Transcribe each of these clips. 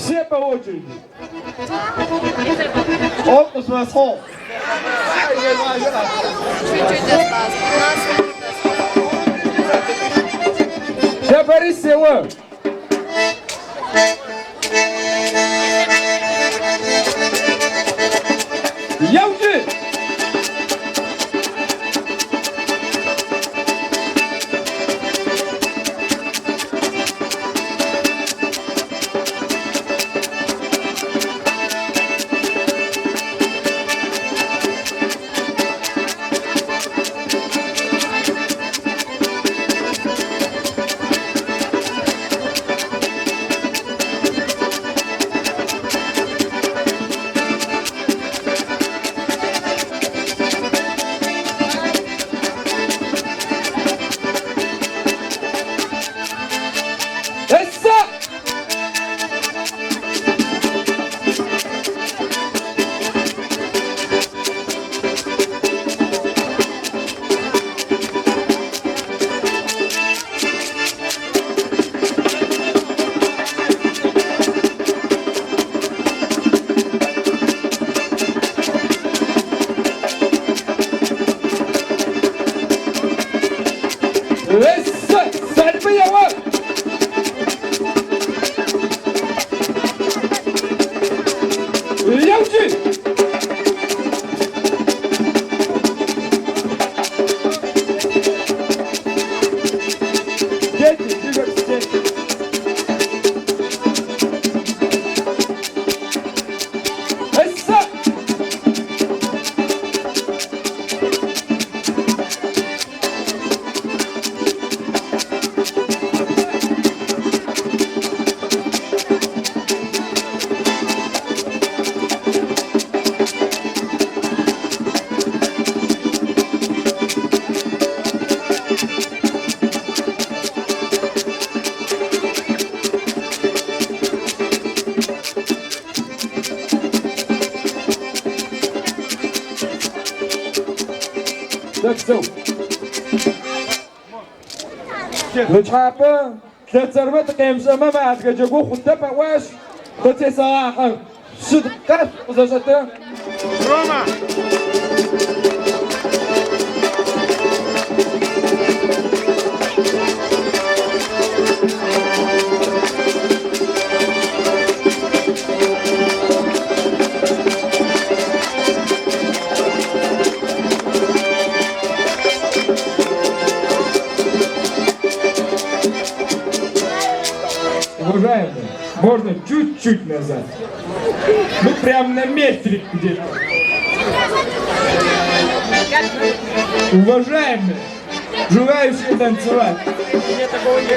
Все по очереди. Он къышъосхьыгъ. Чуть-чуть осталось. 15 минут осталось. Ща Борис село. Явcı! Essa! Essa! Sarpı yavaş! Явcı! Дети, двигайтесь, дети. Essa! Так, все. Нычхьапэ лъэцэрмэ тыкъемышӏэмэ мы адыгэ джэгу хъутэп аӏуащ, къытесэгъахьэ. Шъыд къашъу къызэшӏэтэ. Рома! Уважаемые, можно чуть-чуть назад. Ну прям на метрик где-то. Уважаемые, желающие танцевать.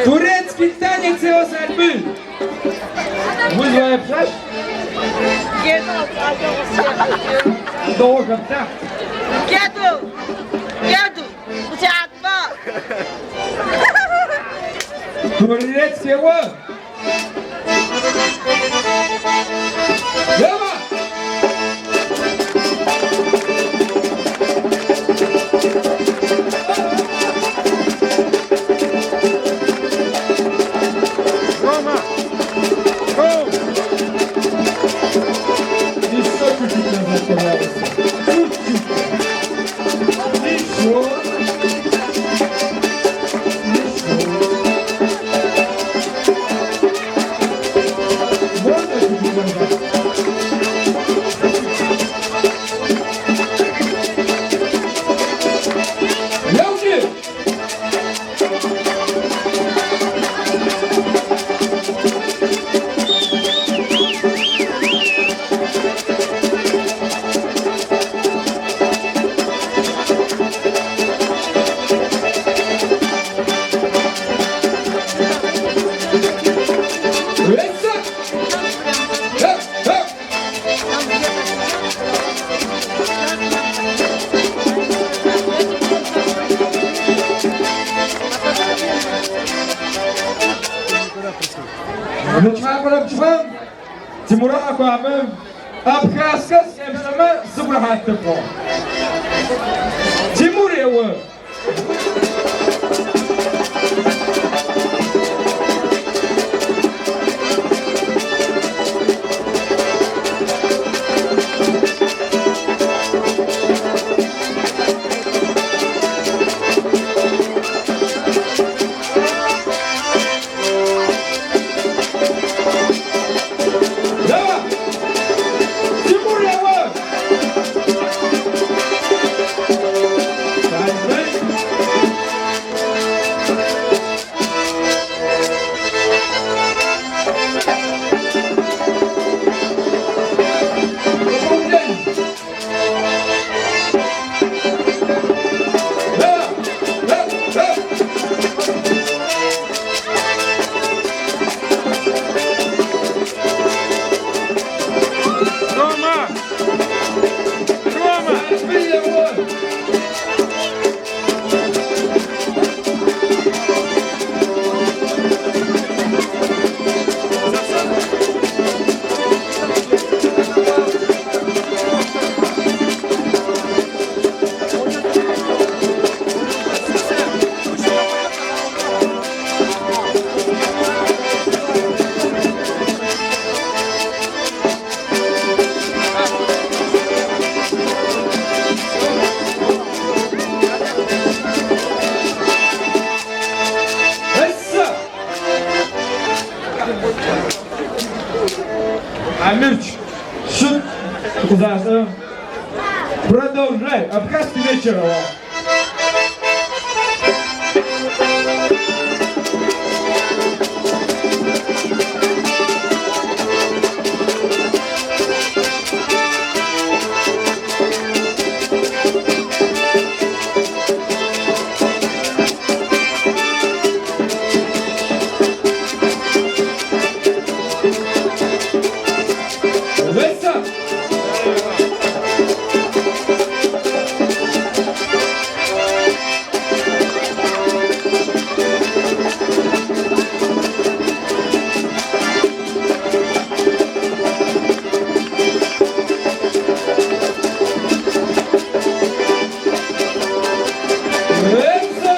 Турецкий танец его сальбы. Вызывай пшаш. Долго так. Деду! Деду! У тебя отпал! Турецкий его. Лево! Рома! Ром! Еще чуть-чуть назад, пожалуйста. Чуть-чуть. Еще. Еще. Можно чуть-чуть назад? Явки! Леса! Хоп, хоп! Нычхьапэрэ пчыхьэм Тимура акӏуамэ, Абхазскэ сыкъемышӏэмэ сыгу рэхьатыпӏо. Тимур ео. Амирч, шъыд тыкъызашӏэ. Продолжай, абхазский вечер ыӏуагъ. Веса! Веса!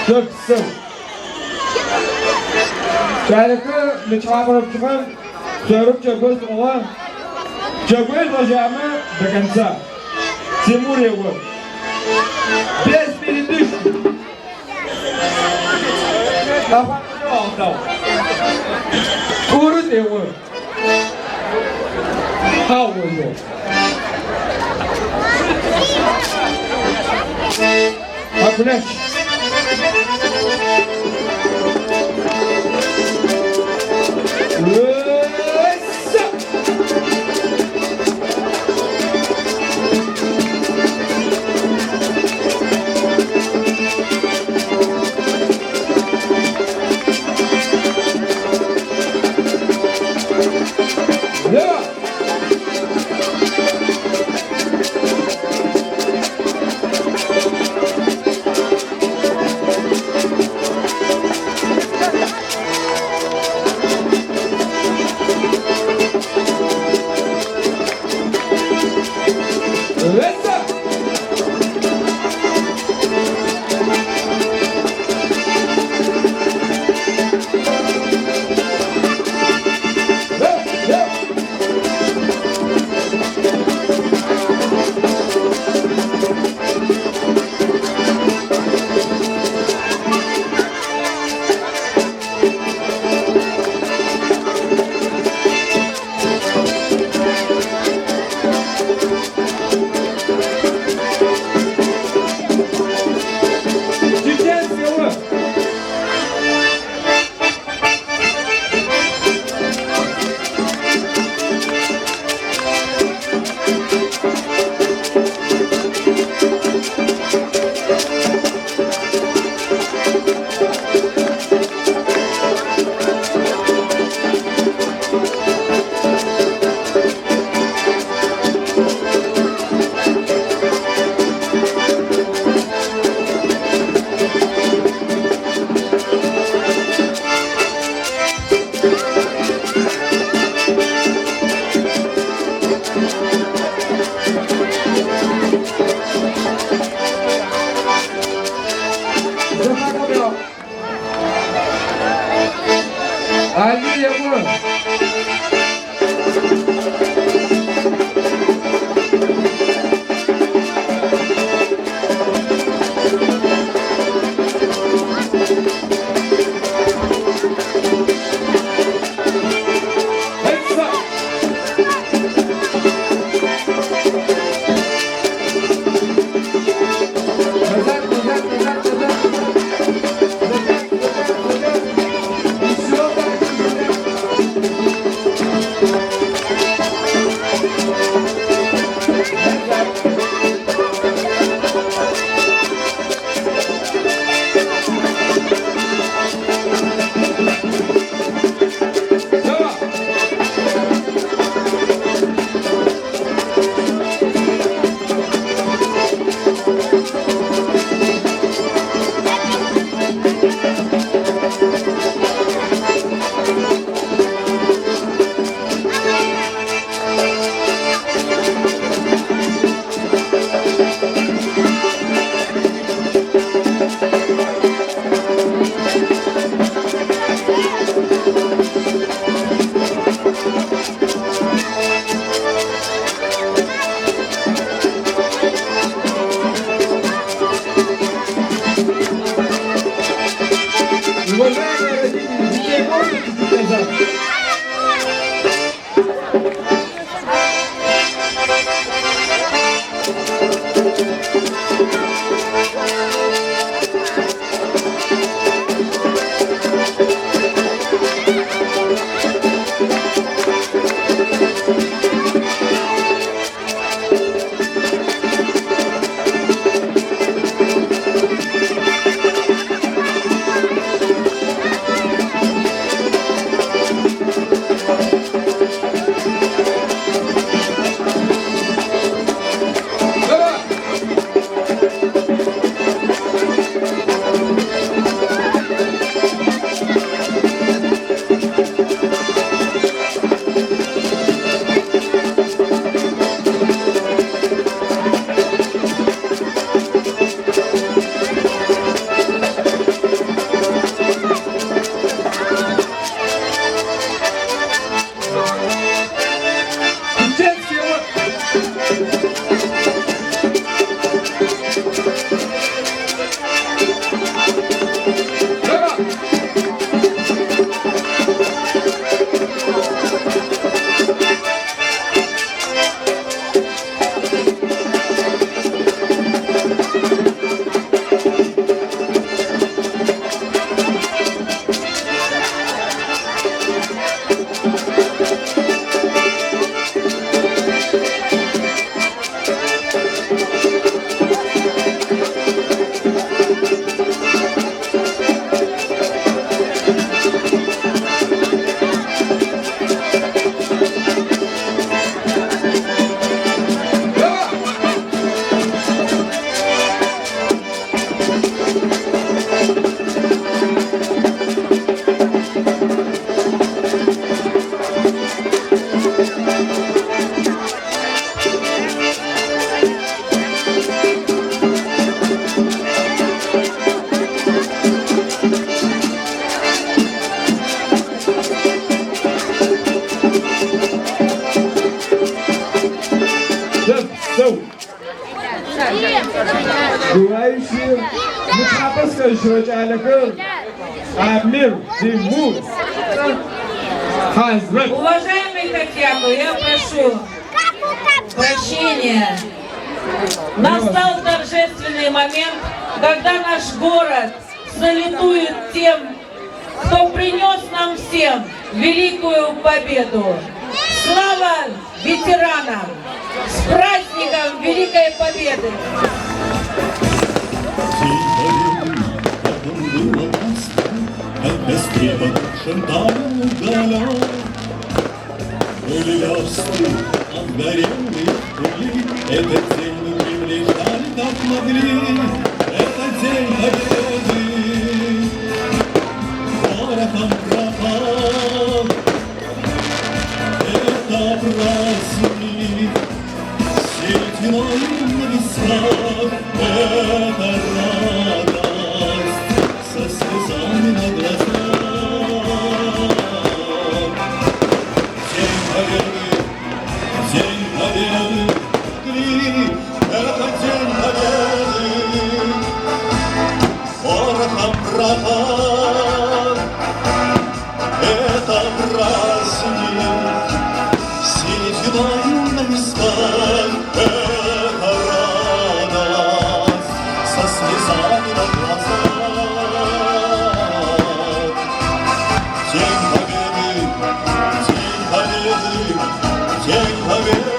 Шъопсэу. Кӏалэхэр нычхьапэрэ пчыхьэм шъорым джэгу сӏогъэ. Джэгу езгъэжьамэ до конца. Тимур еӏо. Без передышки. Тӏуры еӏо. Хьау еӏо. Акулэч. Веса! Лево! Веса! Лево! Лево! Чеченский еӏо. Зэхахыгъ. Али еӏо. Веса! Назад, назад, назад, назад. Назад, назад, назад. Еще так, назад. Желающие? Нычхьапэ схэжьыгъэ кӏалэхэр, Амир, Тимур, Хьазрэт. Уважаемый Татьяну, я прошу прощения. Настал торжественный момент, когда наш город салютует тем, кто принес нам всем великую победу. Слава ветеранам! С праздником Великой Победы! День победы, как он был от нас, Как костре потухшем таял уголек. Были версты обгорелые в пыли, Этот день мы приближали, как могли. Это день победы, порохом пропах. Это праздник, сединой на висках, это радость со слезами на глазах. День Победы, День Победы, это День Победы, порохом пропах, это праздник, сединою на висках, это радость со слезами на глазах. День Победы, День Победы, День Победы.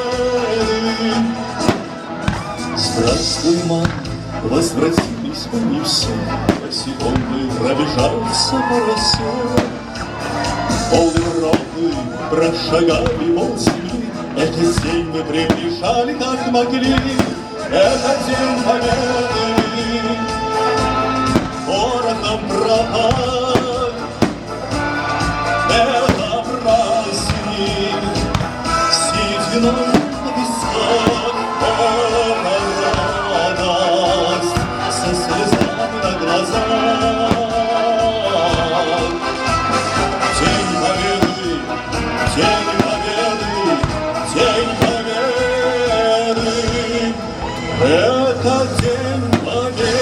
Здравствуй, мама, возвратились мы не все, Босиком мы пробежался по росе. Пол Европы прошагали пол земли, Этот день мы приближали, как могли. Это День Победы, порохом пропах. Это праздник, сединой на висках, это радость со слезами на глазах. День Победы, День Победы, День Победы, это День Победы.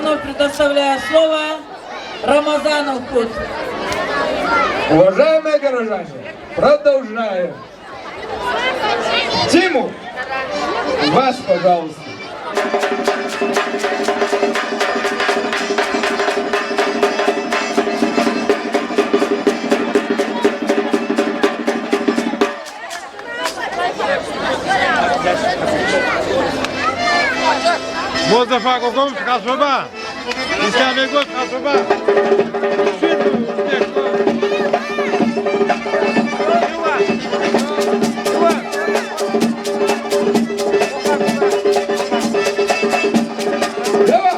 вновь предоставляю слово Рамазану Кут. Уважаемые горожане, продолжаем. Тимур, вас, пожалуйста. Mustafa Gogoms Kasaba. İslamegos Kasaba. Давай!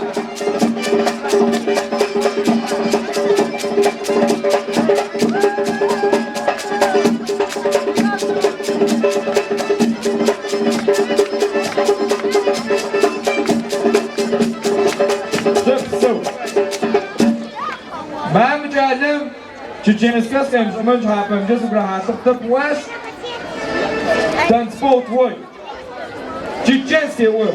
Стоп, стоп. Мам кӏалэм чеченскэ сыкъемышӏэмэ шъхьапэмкӏэ сыгу тыпӏуащ. Танцпол твой. Чеченский ой.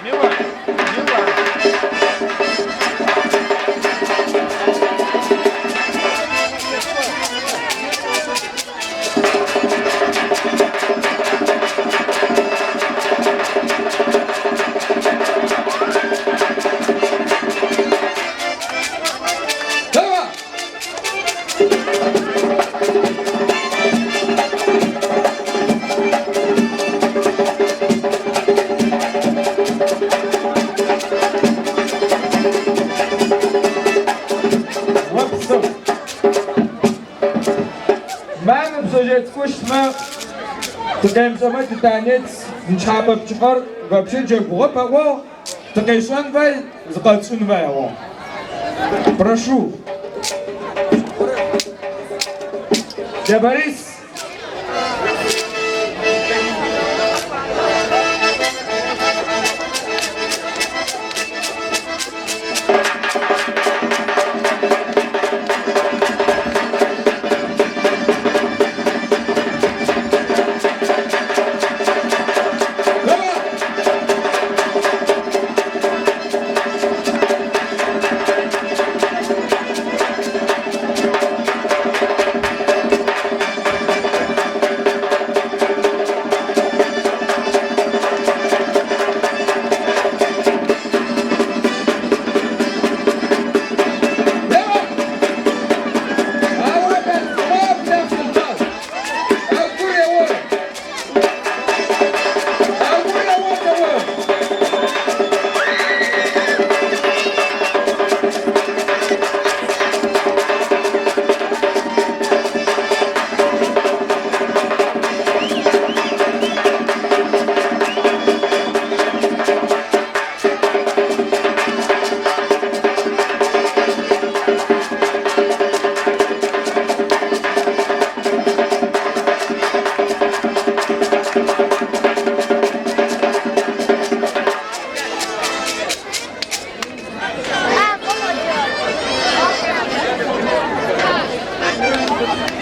Мила, Мила. Давай! Вот, стоп. Мамэ пшъэжъые цӏыкӏу щытмэ, тыкъемышӏэмэ титанец нычхьапэ пчыхьэр вообще джэгугъэп аӏуагъ, тыкъешӏэн фай, зыкъэтшӏын фай аӏуагъ. Прошу. Дядя Борис. Давай! Давай!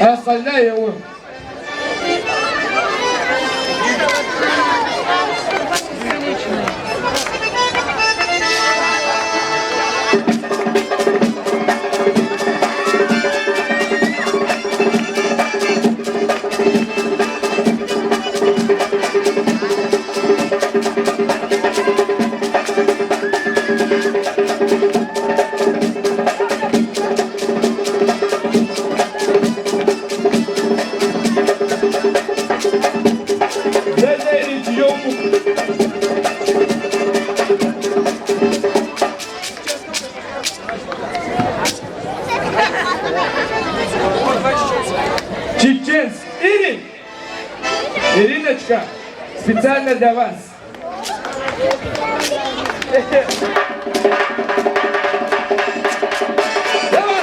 Остальные его. Дядя Ильич, Чеченск. Ирин! Ириночка, специально для вас. Давай!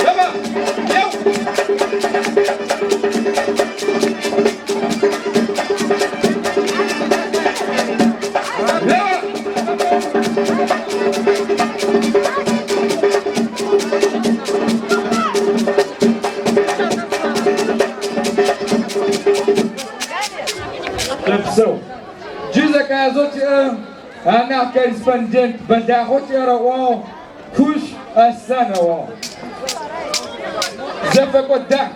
Давай! Ел! Еуэ! Шъопсэу. Джы заказэу тиӏэр анахь корреспондент бэлагъэу тиӏэр аӏуагъ, Кушъу Аслъан аӏуагъ. Зэфэкӏо дах.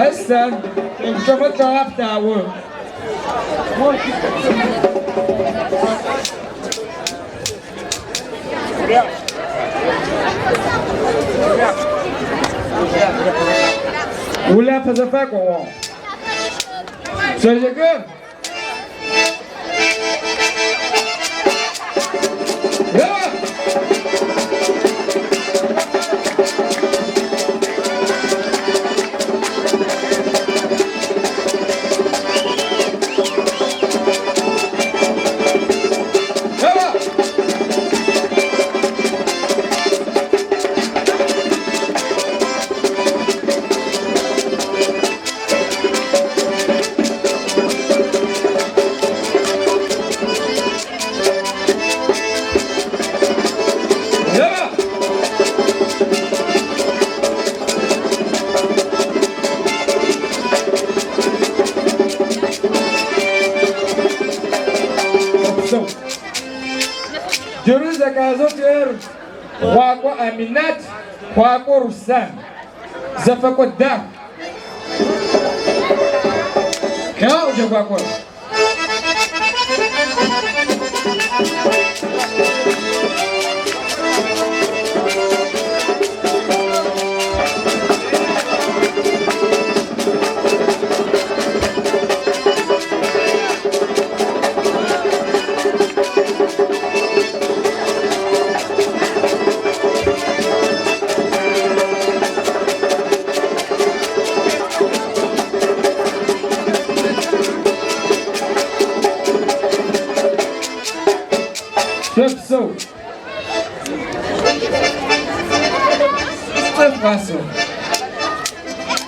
Аслъан, чӏыфэ тыгъаплъ аӏо. Улапэ зэфакӏо аӏуагъ. Пшъэшъэхэр? Еуэ! Еуэ! Еуэ! Шъопсэу. Джыры заказэу тиӏэр Хъуакӏо Аминат, Хъуакӏо Руслъан. Зэфэкӏо дах. Къяу, джэгуакӏор. Шъопсэу. Цӏыф къасэу.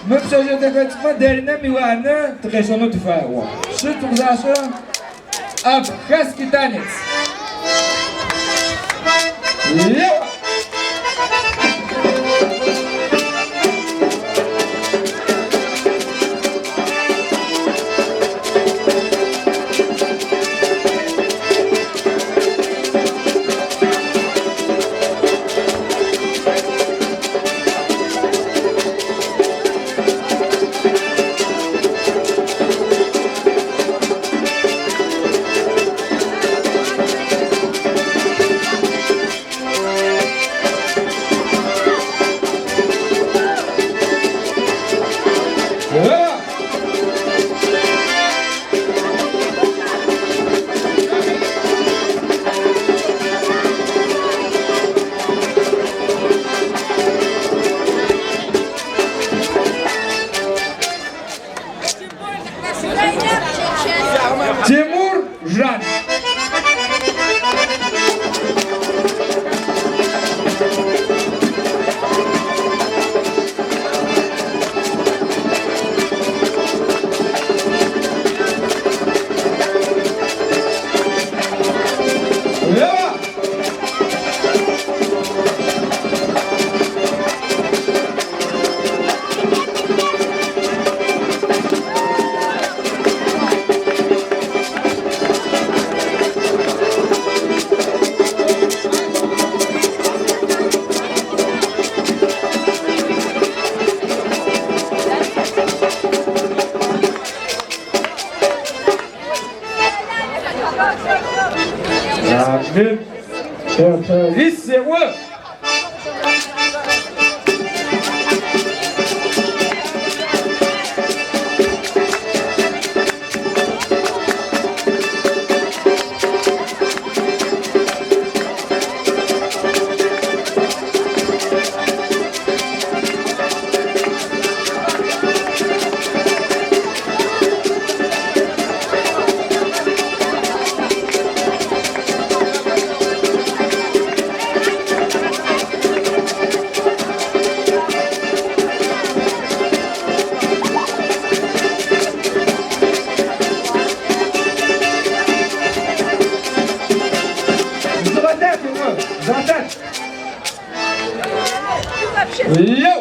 Мы пшъэшъэ дэхэ цӏыкӏумэ Даринэ Миланэ тыкъешӏэнэу тыфаеӏо. Шъыд тыкъызашӏэ? Абхазский танец. Еуэ! Еуэ! Тимур Жан. Еуэ! Амин. Лисеӏо. Зыгъэтат! Лэу!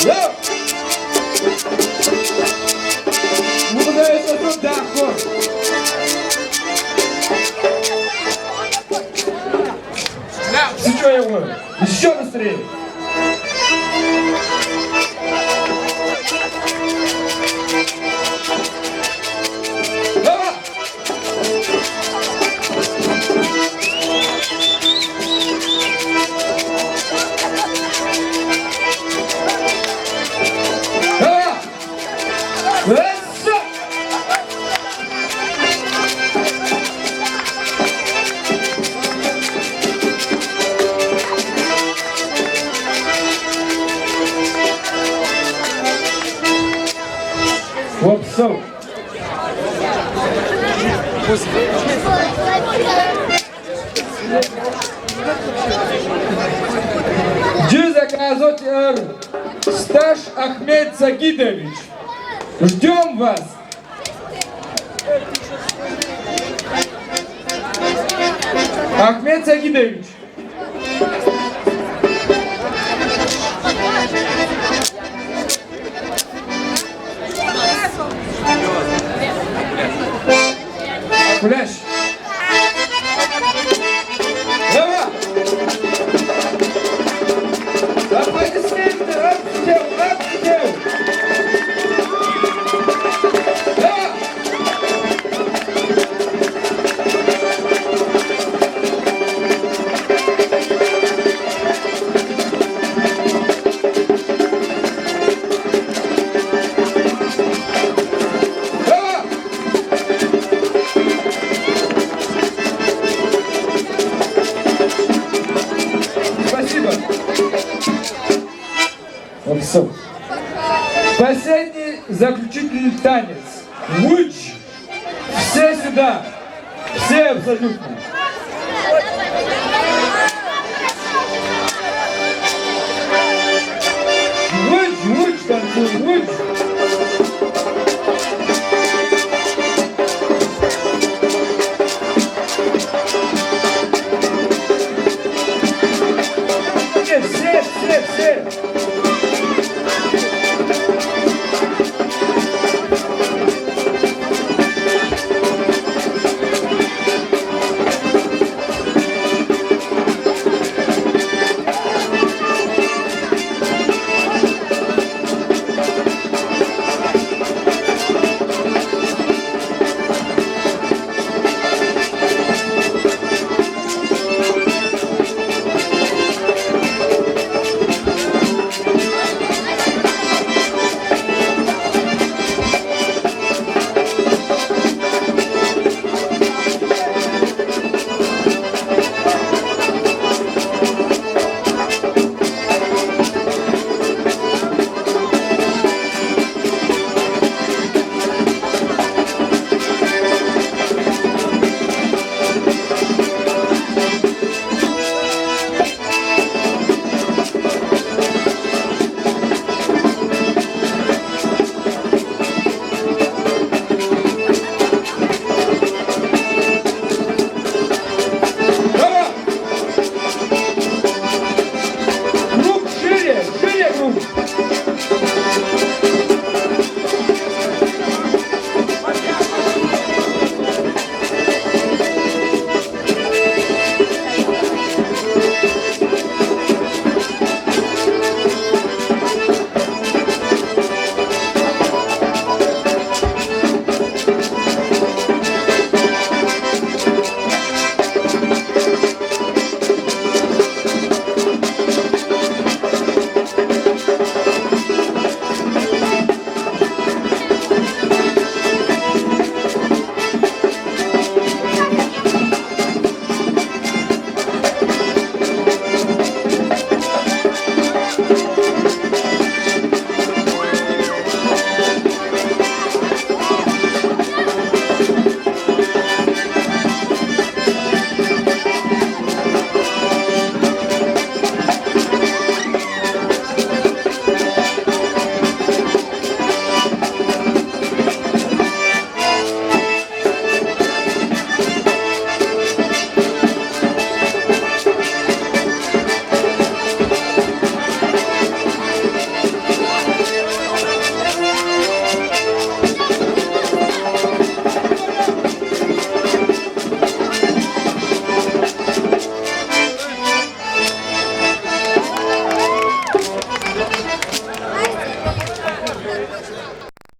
Лэу! Укъызэрэшӏэтэу дахэу! Псынкӏэу ео! Еще быстрее! Давай! Давай! Эсса! Опсэу! Джы заказэу тиӏэр Сташ Ахмед Сагидович. Ждем вас! Ахмед Сагидович. Куляш. Давай! Аплодисменты! Аплодисменты! Аплодисменты! Давай! Давай! Спасибо. Опсэу. Последний заключительный танец. Удж. Все сюда. Все абсолютно.